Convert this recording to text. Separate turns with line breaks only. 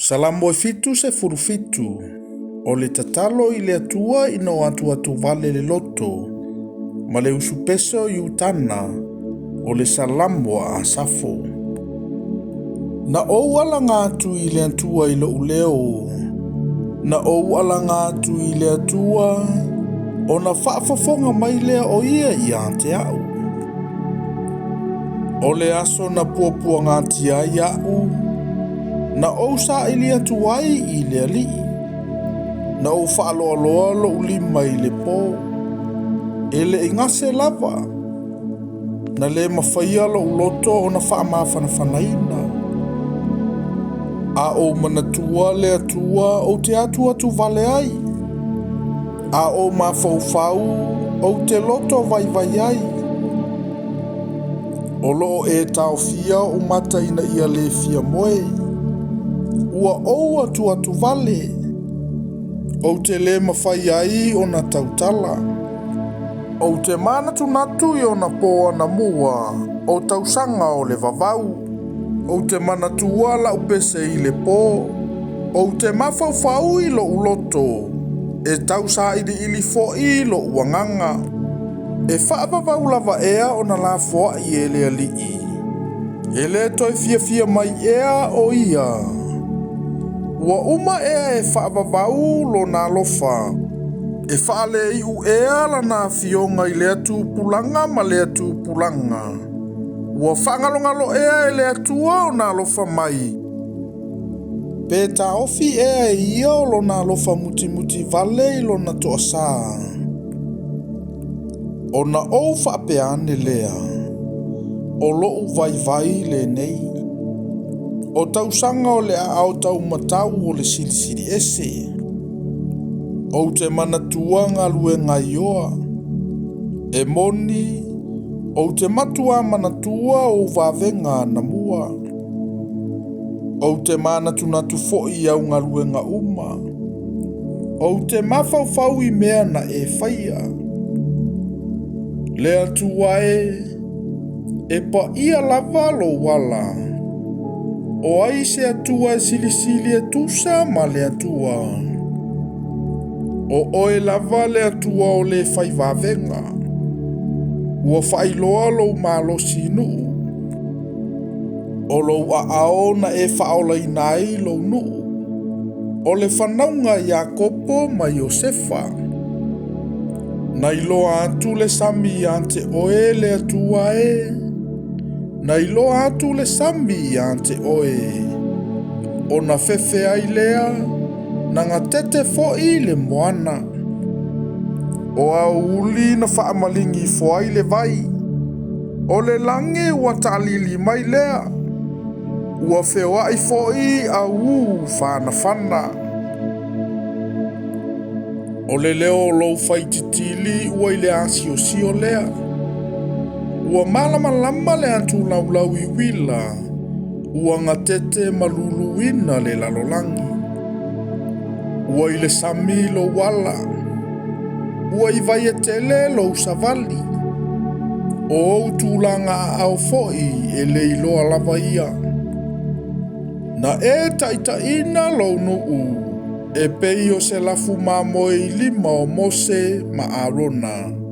Salamo e 77, o le tatalo i le Atua ina o atuatuvale le loto, ma le usupeso i Utana, o le Salamo a Asafo. Na ou alaga atu i le Atua i lou leo, na ou alaga atu i le Atua, ona faafofoga mai lea o ia ia te au. O le aso na puapuagatia ai a'u, na ou saili atu ai i le Alii, na ou faaloaloa lou lima i le po, e le i gase lava, na le mafaia lou loto ona faamafanafanaina. A ou manatua le Atua ou te atuatuvale ai, a ou mafaufau ou te loto vaivai ai. O loo e taofia ou mata ina ia le fia moe, ua ou atuatuvale, ou te le mafai ai ona tautala. Ou te manatunatu i ona po anamua, o tausaga o le vavau. Ou te manatua lau pese i le po, ou te mafaufau i lou loto, e tausailiili foi lou agaga. E faavavau lava ea ona lafoai e le Alii, e le toe fiafia mai ea o ia. Ua uma ea e faavavau lona alofa, e faaleiu ea lana afioga i lea tupulaga ma lea tupulaga. Ua faagalogalo ea e le Atua ona alofa mai, pe taofi ea e ia o lona alofa mutimuti vale i lona toasā. Ona ou faapea ane lea, o lou vaivai lenei. O tausaga o le aao taumatau o le silisili ese. Ou te manatua galuega ioa. E moni, ou te matua manatua ou vavega anamua. Ou te manatunatu foi i au galuega uma. Ou te mafaufau i mea na e faia. Le Atua e, e paia lava lou ala. O ai se Atua e silisili e tusa ma le Atua. O oe lava le Atua o le fai vavega. Ua faailoa lou malosi i nuu. O lou aao na e faaolaina ai lou nuu. O le fanauga a Iakopo ma Iosefa. Na iloa atu le sami ia te oe le Atua e, na iloa atu le sami ia te oe. Ona fefe ai lea, na gatete foi le moana. O aouli na faamaligi ifo ai le vai. O le lagi ua taalili mai lea. Ua feoai foi aū fanafana. O le leo o lou faititili ua i le asiosio lea. Ua malamalama le atulaulau i uila, ua gatete ma luluina le lalolagi. Ua i le sami lou ala, ua i vai e tele lou savali. O ou tulaga aao foi e le iloa lava ia. Na e taitaiina lou nuu, e pei o se lafu mamoe i lima o Mose ma Arona.